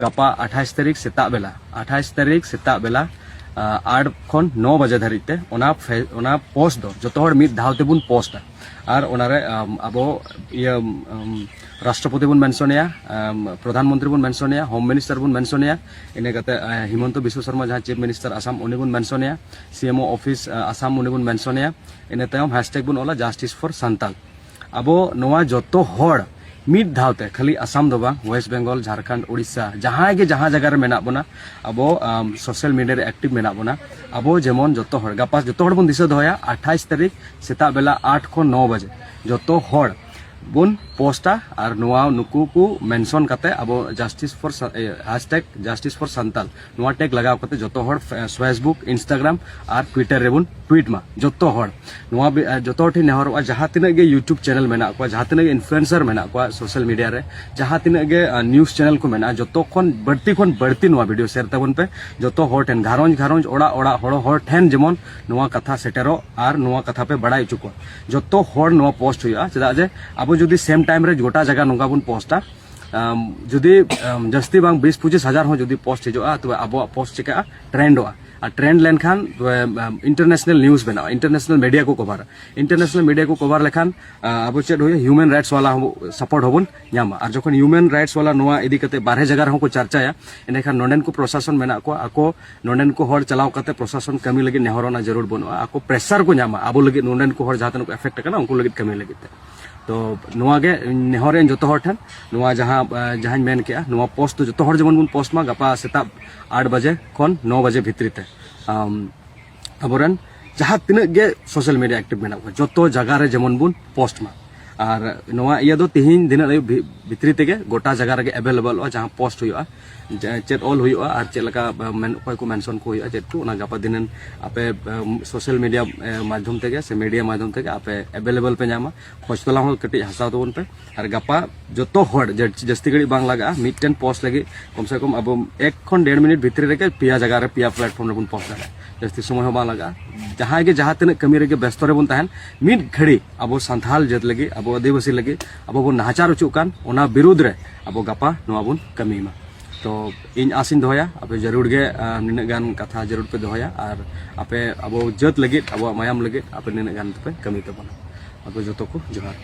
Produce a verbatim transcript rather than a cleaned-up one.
ᱜᱟᱯᱟ ᱟᱴᱷᱟᱥ ᱛᱟᱹᱨᱤᱠᱷ ᱥᱮᱛᱟᱜ ᱵᱮᱞᱟ, ᱟᱴᱷᱟᱥ ᱛᱟᱹᱨᱤᱠᱷ ᱥᱮᱛᱟᱜ ᱵᱮᱞᱟ ᱟᱴ ᱠᱷᱚᱱ ᱱᱚ ᱵᱟᱡᱮ ᱫᱷᱟᱹᱨᱤᱡ ᱛᱮ ᱚᱱᱟ ᱚᱱᱟ ᱯᱳᱥᱴ ᱫᱚ ᱡᱚᱛᱚ ᱦᱚᱲ ᱢᱤᱫ ᱫᱷᱟᱣ ᱛᱮᱵᱚᱱ ᱯᱳᱥᱴᱟ᱾ ᱟᱨ ᱚᱱᱟᱨᱮ ᱟᱵᱚ ᱤᱭᱟᱹ ᱨᱟᱥᱴᱨᱚᱯᱚᱛᱤ ᱵᱚᱱ ᱢᱮᱱᱥᱚᱱᱮᱭᱟ, ᱯᱨᱚᱫᱷᱟᱱ ᱢᱚᱱᱛᱨᱤ ᱵᱚᱱ ᱢᱮᱱᱥᱚᱱᱮᱭᱟ, ᱦᱳᱢ ᱢᱤᱱᱤᱥᱴᱟᱨ ᱵᱚᱱ ᱢᱮᱱᱥᱚᱱᱮᱭᱟ, ᱤᱱᱟᱹ ᱠᱟᱛᱮ ᱦᱤᱢᱚᱱᱛᱚ ᱵᱤᱥᱣᱚ ᱥᱚᱨᱢᱟ ᱡᱟᱦᱟᱸ ᱪᱤᱯ ᱢᱤᱱᱤᱥᱴᱟᱨ ᱟᱥᱟᱢ, ᱩᱱᱤ ᱵᱚᱱ ᱢᱮᱱᱥᱚᱱᱮᱭᱟ, ᱥᱤ ᱮᱢ ᱳ ᱚᱯᱷᱤᱥ ᱟᱥᱟᱢ, ᱩᱱᱤ ᱵᱚᱱ ᱢᱮᱱᱥᱚᱱᱮᱭᱟ᱾ ᱤᱱᱟᱹ ᱛᱟᱭᱚᱢ ᱦᱮᱥᱴᱮᱜᱽ ᱵᱚᱱ ᱚᱞᱟ ᱡᱟᱥᱴᱤᱥ ᱯᱷᱚᱨ ᱥᱟᱱᱛᱟᱞ᱾ ᱟᱵᱚ ᱱᱚᱣᱟ ᱡᱚᱛᱚ ᱦᱚᱲ ᱢᱤᱫ ᱫᱷᱟᱣ ᱛᱮ, ᱠᱷᱟᱹᱞᱤ ᱟᱥᱟᱢ ᱫᱚ ᱵᱟᱝ, ᱳᱭᱮᱥᱴ ᱵᱮᱝᱜᱚᱞ, ᱡᱷᱟᱲᱠᱷᱚᱸᱰ, ᱩᱲᱤᱥᱥᱟ, ᱡᱟᱦᱟᱸᱭ ᱜᱮ ᱡᱟᱦᱟᱸ ᱡᱟᱭᱜᱟ ᱨᱮ ᱢᱮᱱᱟᱜ ᱵᱚᱱᱟ, ᱟᱵᱚ ᱥᱳᱥᱟᱞ ᱢᱤᱰᱤᱭᱟ ᱨᱮ ᱮᱠᱴᱤᱵᱷ ᱢᱮᱱᱟᱜ ᱵᱚᱱᱟ᱾ ᱟᱵᱚ ᱡᱮᱢᱚᱱ ᱡᱚᱛᱚ ᱦᱚᱲ, ᱜᱟᱯᱟ ᱡᱚᱛᱚ ᱦᱚᱲ ᱵᱚᱱ ᱫᱤᱥᱟᱹ ᱫᱚᱦᱚᱭᱟ, ᱟᱴᱷᱟᱥ ᱛᱟᱹᱨᱤᱠᱷ ᱥᱮᱛᱟᱜ ᱵᱮᱞᱟ ᱟᱴ ᱠᱷᱚᱱ ᱱᱚ ᱵᱟᱡᱮ ᱡᱚᱛᱚ ᱦᱚᱲ ᱵᱚᱱ ᱯᱳᱥᱴᱟ᱾ ᱟᱨ ᱱᱚᱣᱟ ᱱᱩᱠᱩ ᱠᱚ ᱢᱮᱱᱥᱚᱱ ᱠᱟᱛᱮ ᱟᱵᱚ justice for hashtag justice for Santal ᱱᱚᱣᱟ ᱴᱮᱜᱽ ᱞᱟᱜᱟᱣ ᱠᱟᱛᱮ ᱡᱚᱛᱚ ᱦᱚᱲ ᱯᱷᱮᱥᱵᱩᱠ, ᱤᱱᱥᱴᱟᱜᱨᱟᱢ ᱟᱨ ᱴᱩᱭᱴᱟᱨ ᱨᱮᱵᱚᱱ ᱴᱩᱭᱤᱴ ᱢᱟ᱾ ᱡᱚᱛᱚ ᱦᱚᱲ ᱱᱚᱣᱟ ᱵᱤ- ᱡᱚᱛᱚ ᱦᱚᱲ ᱴᱷᱮᱱ ᱱᱮᱦᱚᱨᱚᱜᱼᱟ, ᱡᱟᱦᱟᱸ ᱛᱤᱱᱟᱹᱜ ᱜᱮ ᱭᱩᱴᱩᱵᱽ ᱪᱮᱱᱮᱞ ᱢᱮᱱᱟᱜ ᱠᱚᱣᱟ, ᱡᱟᱦᱟᱸ ᱛᱤᱱᱟᱹᱜ ᱜᱮ ᱤᱱᱯᱷᱞᱩᱭᱮᱱᱥᱟᱨ ᱢᱮᱱᱟᱜ ᱠᱚᱣᱟ ᱥᱳᱥᱟᱞ ᱢᱤᱰᱤᱭᱟ ᱨᱮ, ᱡᱟᱦᱟᱸ ᱛᱤᱱᱟᱹᱜ ᱜᱮ ᱱᱤᱭᱩᱡᱽ ᱪᱮᱱᱮᱞ ᱠᱚ ᱢᱮᱱᱟᱜᱼᱟ, ᱡᱚᱛᱚ ᱠᱷᱚᱱ ᱵᱟᱹᱲᱛᱤ ᱠᱷᱚᱱ ᱵᱟᱹᱲᱛᱤ ᱱᱚᱣᱟ ᱵᱷᱤᱰᱤᱭᱳ ᱥᱮᱭᱟᱨ ᱛᱟᱵᱚᱱ ᱯᱮ᱾ ᱡᱚᱛᱚ ᱦᱚᱲ ᱴᱷᱮᱱ, ᱜᱷᱟᱨᱚᱸᱡᱽ ᱜᱷᱟᱨᱚᱸᱡᱽ, ᱚᱲᱟᱜ ᱚᱲᱟᱜ, ᱦᱚᱲ ᱦᱚᱲ ᱴᱷᱮᱱ ᱡᱮᱢᱚᱱ ᱱᱚᱣᱟ ᱠᱟᱛᱷᱟ ᱥᱮᱴᱮᱨᱚᱜ ᱟᱨ ᱱᱚᱣᱟ ᱠᱟᱛᱷᱟ ᱯᱮ ᱵᱟᱲᱟᱭ ᱦᱚᱪᱚ ᱠᱚᱣᱟ᱾ ᱡᱚᱛᱚ ᱦᱚᱲ ᱱᱚᱣᱟ ᱯᱳᱥᱴ ᱦᱩᱭᱩᱜᱼᱟ, ᱪᱮᱫᱟᱜ ᱡᱮ ᱟᱵᱚ ᱡᱩᱫᱤ ᱥᱮᱢ ᱴᱟᱭᱤᱢ ᱨᱮ ᱜᱚᱴᱟ ᱡᱟᱭᱜᱟ ᱱᱚᱝᱠᱟ ᱵᱚᱱ ᱯᱳᱥᱴᱟ, ᱟᱢ, ᱡᱩᱫᱤ ᱟᱢ, ᱡᱟᱹᱥᱛᱤ ᱵᱟᱝ ᱵᱤᱥ ᱯᱚᱸᱪᱤᱥ ᱦᱟᱡᱟᱨ ᱦᱚᱸ ᱡᱩᱫᱤ ᱯᱳᱥᱴ ᱦᱤᱡᱩᱜᱼᱟ, ᱛᱚᱵᱮ ᱟᱵᱚᱣᱟᱜ ᱯᱳᱥᱴ ᱪᱤᱠᱟᱹᱜᱼᱟ? ᱴᱨᱮᱱᱰᱚᱜᱼᱟ᱾ ᱟᱨ ᱴᱨᱮᱱᱰ ᱞᱮᱱᱠᱷᱟᱱ ᱤᱱᱴᱟᱨᱱᱮᱥᱱᱟᱞ ᱱᱤᱭᱩᱡᱽ ᱵᱮᱱᱟᱜᱼᱟ, ᱤᱱᱴᱟᱨᱱᱮᱥᱱᱟᱞ ᱢᱤᱰᱤᱭᱟ ᱠᱚ ᱠᱚᱵᱷᱟᱨᱟ᱾ ᱤᱱᱴᱟᱨᱱᱮᱥᱱᱟᱞ ᱢᱤᱰᱤᱭᱟ ᱠᱚ ᱠᱚᱵᱷᱟᱨ ᱞᱮᱠᱷᱟᱱ ᱟᱵᱚ ᱪᱮᱫ ᱦᱩᱭᱩᱜᱼᱟ? ᱦᱤᱭᱩᱢᱮᱱ ᱨᱟᱭᱤᱴᱥ ᱵᱟᱞᱟ ᱦᱚᱸ ᱥᱟᱯᱳᱨᱴ ᱦᱚᱸᱵᱚᱱ ᱧᱟᱢᱟ᱾ ᱟᱨ ᱡᱚᱠᱷᱚᱱ ᱦᱤᱭᱩᱢᱮᱱ ᱨᱟᱭᱤᱴᱥ ᱵᱟᱞᱟ ᱱᱚᱣᱟ ᱤᱫᱤ ᱠᱟᱛᱮ ᱵᱟᱨᱦᱮ ᱡᱟᱭᱜᱟ ᱨᱮᱦᱚᱸ ᱠᱚ ᱪᱟᱨᱪᱟᱭᱟ, ᱮᱸᱰᱮᱠᱷᱟᱱ ᱱᱚᱰᱮᱱ ᱠᱚ ᱯᱨᱚᱥᱟᱥᱚᱱ ᱢᱮᱱᱟᱜ ᱠᱚᱣᱟ, ᱟᱠᱚ ᱱᱚᱰᱮᱱ ᱠᱚ ᱦᱚᱲ ᱪᱟᱞᱟᱣ ᱠᱟᱛᱮ ᱯᱨᱚᱥᱟᱥᱚᱱ ᱠᱟᱹᱢᱤ ᱞᱟᱹᱜᱤᱫ ᱱᱮᱦᱚᱨ ᱨᱮᱱᱟᱜ ᱡᱟᱹᱨᱩᱲ ᱵᱟᱹᱱᱩᱜᱼᱟ᱾ ᱟᱠᱚ ᱯᱨᱮᱥᱟᱨ ᱠᱚ ᱧᱟᱢᱟ ᱟᱵᱚ ᱞᱟᱹᱜᱤᱫ, ᱱᱚᱰᱮᱱ ᱠᱚ ᱦᱚᱲ ᱡᱟᱦᱟᱸ ᱛᱤᱱᱟᱹᱜ ᱠᱚ ᱮᱯᱷᱮᱠᱴ ᱟᱠᱟᱱᱟ ᱩᱱᱠᱩ ᱞᱟᱹᱜᱤᱫ ᱠᱟᱹᱢᱤ ᱞᱟᱹᱜᱤᱫ ᱛᱮ᱾ ᱛᱚ ᱱᱚᱣᱟ ᱜᱮ ᱱᱮᱦᱚᱨ ᱨᱮᱱ ᱡᱚᱛᱚ ᱦᱚᱲ ᱴᱷᱮᱱ, ᱱᱚᱣᱟ ᱡᱟᱦᱟᱸ ᱡᱟᱦᱟᱸᱧ ᱢᱮᱱ ᱠᱮᱜᱼᱟ, ᱱᱚᱣᱟ ᱯᱳᱥᱴ ᱫᱚ ᱡᱚᱛᱚ ᱦᱚᱲ ᱡᱮᱢᱚᱱ ᱵᱚᱱ ᱯᱳᱥᱴ ᱢᱟ ᱜᱟᱯᱟ ᱥᱮᱛᱟᱜ ᱟᱴ ᱵᱟᱡᱮ ᱠᱷᱚᱱ ᱱᱚ ᱵᱟᱡᱮ ᱵᱷᱤᱛᱨᱤ ᱛᱮ᱾ ᱟᱵᱚᱨᱮᱱ ᱡᱟᱦᱟᱸ ᱛᱤᱱᱟᱹᱜ ᱜᱮ ᱥᱳᱥᱟᱞ ᱢᱤᱰᱤᱭᱟ ᱮᱠᱴᱤᱵᱷ ᱢᱮᱱᱟᱜ ᱠᱚᱣᱟ, ᱡᱚᱛᱚ ᱡᱟᱭᱜᱟ ᱨᱮ ᱡᱮᱢᱚᱱ ᱵᱚᱱ ᱯᱳᱥᱴ ᱢᱟ᱾ ᱟᱨ ᱱᱚᱣᱟ ᱤᱭᱟᱹ ᱫᱚ ᱛᱤᱦᱤᱧ ᱫᱤᱱᱟᱹᱜ ᱟᱹᱭᱩᱵ ᱵᱷᱤᱛᱨᱤ ᱛᱮᱜᱮ ᱜᱚᱴᱟ ᱡᱟᱭᱜᱟ ᱨᱮᱜᱮ ᱮᱵᱮᱞᱮᱵᱮᱞᱚᱜᱼᱟ, ᱡᱟᱦᱟᱸ ᱯᱳᱥᱴ ᱦᱩᱭᱩᱜᱼᱟ, ᱪᱮᱫ ᱚᱞ ᱦᱩᱭᱩᱜᱼᱟ ᱟᱨ ᱪᱮᱫ ᱞᱮᱠᱟ ᱚᱠᱚᱭ ᱠᱚ ᱢᱮᱱᱥᱚᱱ ᱠᱚ ᱦᱩᱭᱩᱜᱼᱟ, ᱪᱮᱫ ᱠᱚ, ᱚᱱᱟ ᱜᱟᱯᱟ ᱫᱷᱤᱱᱟᱹᱱ ᱟᱯᱮ ᱥᱳᱥᱟᱞ ᱢᱤᱰᱤᱭᱟ ᱢᱟᱫᱽᱫᱷᱚᱢ ᱛᱮᱜᱮ ᱥᱮ ᱢᱤᱰᱤᱭᱟ ᱢᱟᱫᱽᱫᱷᱚᱢ ᱛᱮᱜᱮ ᱟᱯᱮ ᱮᱵᱮᱞᱮᱵᱮᱞ ᱯᱮ ᱧᱟᱢᱟ᱾ ᱠᱷᱚᱡᱽ ᱛᱚᱞᱟᱥ ᱦᱚᱸ ᱠᱟᱹᱴᱤᱡ ᱦᱟᱛᱟᱣ ᱛᱟᱵᱚᱱ ᱯᱮ᱾ ᱟᱨ ᱜᱟᱯᱟ ᱡᱚᱛᱚ ᱦᱚᱲ ᱡᱟᱹᱥᱛᱤ ᱜᱷᱟᱹᱲᱤᱡ ᱵᱟᱝ ᱞᱟᱜᱟᱜᱼᱟ, ᱢᱤᱫᱴᱮᱱ ᱯᱳᱥᱴ ᱞᱟᱹᱜᱤᱫ ᱠᱚᱢ ᱥᱮ ᱠᱚᱢ ᱟᱵᱚ ᱮᱠ ᱠᱷᱚᱱ ᱰᱮᱲ ᱢᱤᱱᱤᱴ ᱵᱷᱤᱛᱨᱤ ᱨᱮᱜᱮ ᱯᱮᱭᱟ ᱡᱟᱭᱜᱟ ᱨᱮ, ᱯᱮᱭᱟ ᱯᱞᱟᱴᱯᱷᱚᱨᱢ ᱨᱮᱵᱚᱱ ᱯᱳᱥᱴ ᱫᱟᱲᱮᱭᱟᱜᱼᱟ᱾ ᱡᱟᱹᱥᱛᱤ ᱥᱚᱢᱚᱭ ᱦᱚᱸ ᱵᱟᱝ ᱞᱟᱜᱟᱜᱼᱟ᱾ ᱡᱟᱦᱟᱸᱭ ᱜᱮ ᱡᱟᱦᱟᱸ ᱛᱤᱱᱟᱹᱜ ᱠᱟᱹᱢᱤ ᱨᱮᱜᱮ ᱵᱮᱥᱛᱚ ᱨᱮᱵᱚᱱ ᱛᱟᱦᱮᱱ, ᱢᱤᱫ ᱜᱷᱟᱹᱲᱤ ᱟᱵᱚ ᱥᱟᱱᱛᱟᱲ ᱡᱟᱹᱛ ᱞᱟᱹᱜᱤᱫ, ᱟᱵᱚ ᱟᱹᱫᱤᱵᱟᱹᱥᱤ ᱞᱟᱹᱜᱤᱫ ᱟᱵᱚ ᱵᱚᱱ ᱱᱟᱦᱟᱪᱟᱨ ᱦᱚᱪᱚᱜ ᱠᱟᱱ, ᱚᱱᱟ ᱵᱤᱨᱩᱫᱽ ᱨᱮ ᱟᱵᱚ ᱜᱟᱯᱟ ᱱᱚᱣᱟ ᱵᱚᱱ ᱠᱟᱹᱢᱤ ᱢᱟ᱾ ᱛᱚ ᱤᱧ ᱟᱥᱤᱧ ᱫᱚᱦᱚᱭᱟ, ᱟᱯᱮ ᱡᱟᱹᱨᱩᱲ ᱜᱮ ᱟᱸ, ᱱᱤᱱᱟᱹᱜ ᱜᱟᱱ ᱠᱟᱛᱷᱟ ᱡᱟᱹᱨᱩᱲ ᱯᱮ ᱫᱚᱦᱚᱭᱟ, ᱟᱨ ᱟᱯᱮ ᱟᱵᱚ ᱡᱟᱹᱛ ᱞᱟᱹᱜᱤᱫ, ᱟᱵᱚᱣᱟᱜ ᱢᱟᱭᱟᱢ ᱞᱟᱹᱜᱤᱫ ᱟᱯᱮ ᱱᱤᱱᱟᱹᱜ ᱜᱟᱱ ᱫᱚᱯᱮ ᱠᱟᱹᱢᱤ ᱛᱟᱵᱚᱱᱟ᱾ ᱟᱯᱮ ᱡᱚᱛᱚ ᱠᱚ ᱡᱚᱦᱟᱨ᱾